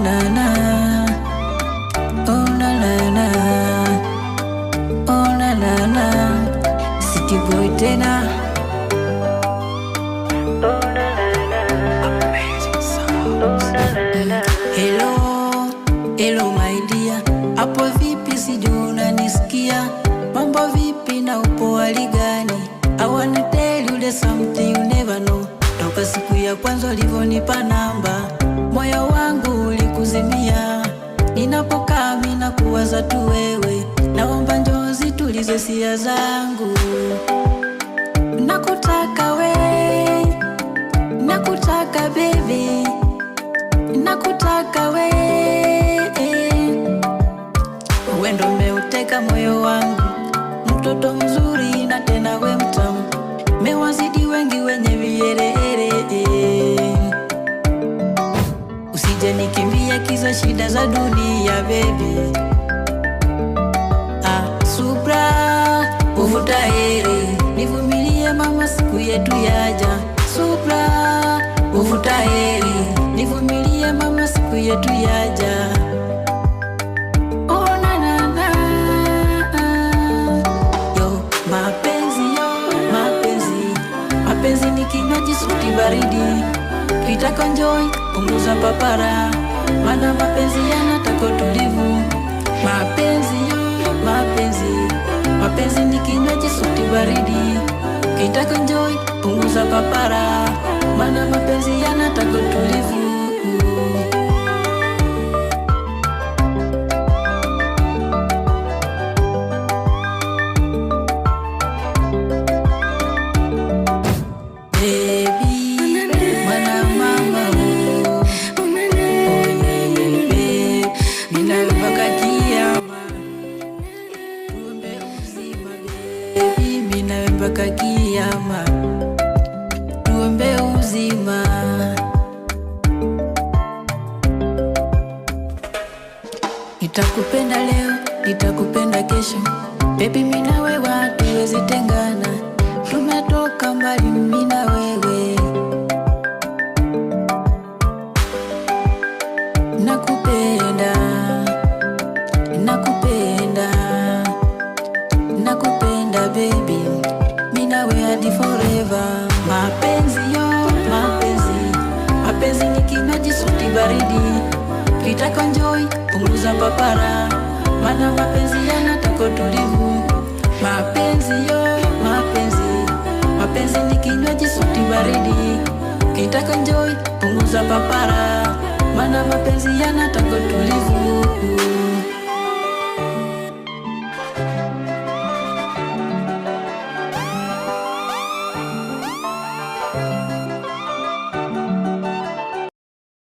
na na na. Oh na na na. Oh na na na. City boy tena. Oh na na na. Oh na na na. Hello, hello my dear. Hapo vipi, sijui unanisikia? Mambo vipi na upo hali gani? I wanna tell you there's something you never know. Toka siku ya kwanza ulivyonipa namba, moyo wangu ulikuzimia. Ninapokaa mimi nakuwaza tu wewe, naomba njoo zitulize hisia zangu. Nakutaka we, nakutaka baby, nakutaka we. Wewe ndo umeuteka moyo wangu, mtoto mzuri na tena we mtamu, mewazidi wengi wenye viherehere. Usije nikimbia kisa shida za dunia baby. Ah, subra huvuta heri, nivumilie mama, siku yetu yaja. Subra huvuta heri, nivumilie mama, siku yetu yaja. Oh na na na, yo mapenzi, yo mapenzi, mapenzi ni kinywaji suti baridi, kitaka enjoy, punguza papara, maana mapenzi yanataka utulivu. Mapenzi yo mapenzi, mapenzi ni kinywaji suti baridi, kitaka enjoy, punguza papara, maana mapenzi yanataka utulivu. Baby, mwana mama oh. Oh yeah, babe, mimi nawe mpaka kiama. Tuombe uzima baby, mimi nawe mpaka kiama. Tuombe uzima. Nitakupenda leo, nitakupenda kesho. Baby, mimi na wewe hatuwezi tengana. Tumetoka mbali mimi na wewe. Nakupenda, nakupenda, nakupenda baby, mimi na wewe hadi forever. Mapenzi yo mapenzi, mapenzi ni kinywaji suti baridi, kitaka enjoy, punguza papara, maana mapenzi yanataka utulivu. Mapenzi yo mapenzi, mapenzi ni kinywaji suti baridi, kitaka enjoy, punguza papara, maana mapenzi yanataka utulivu.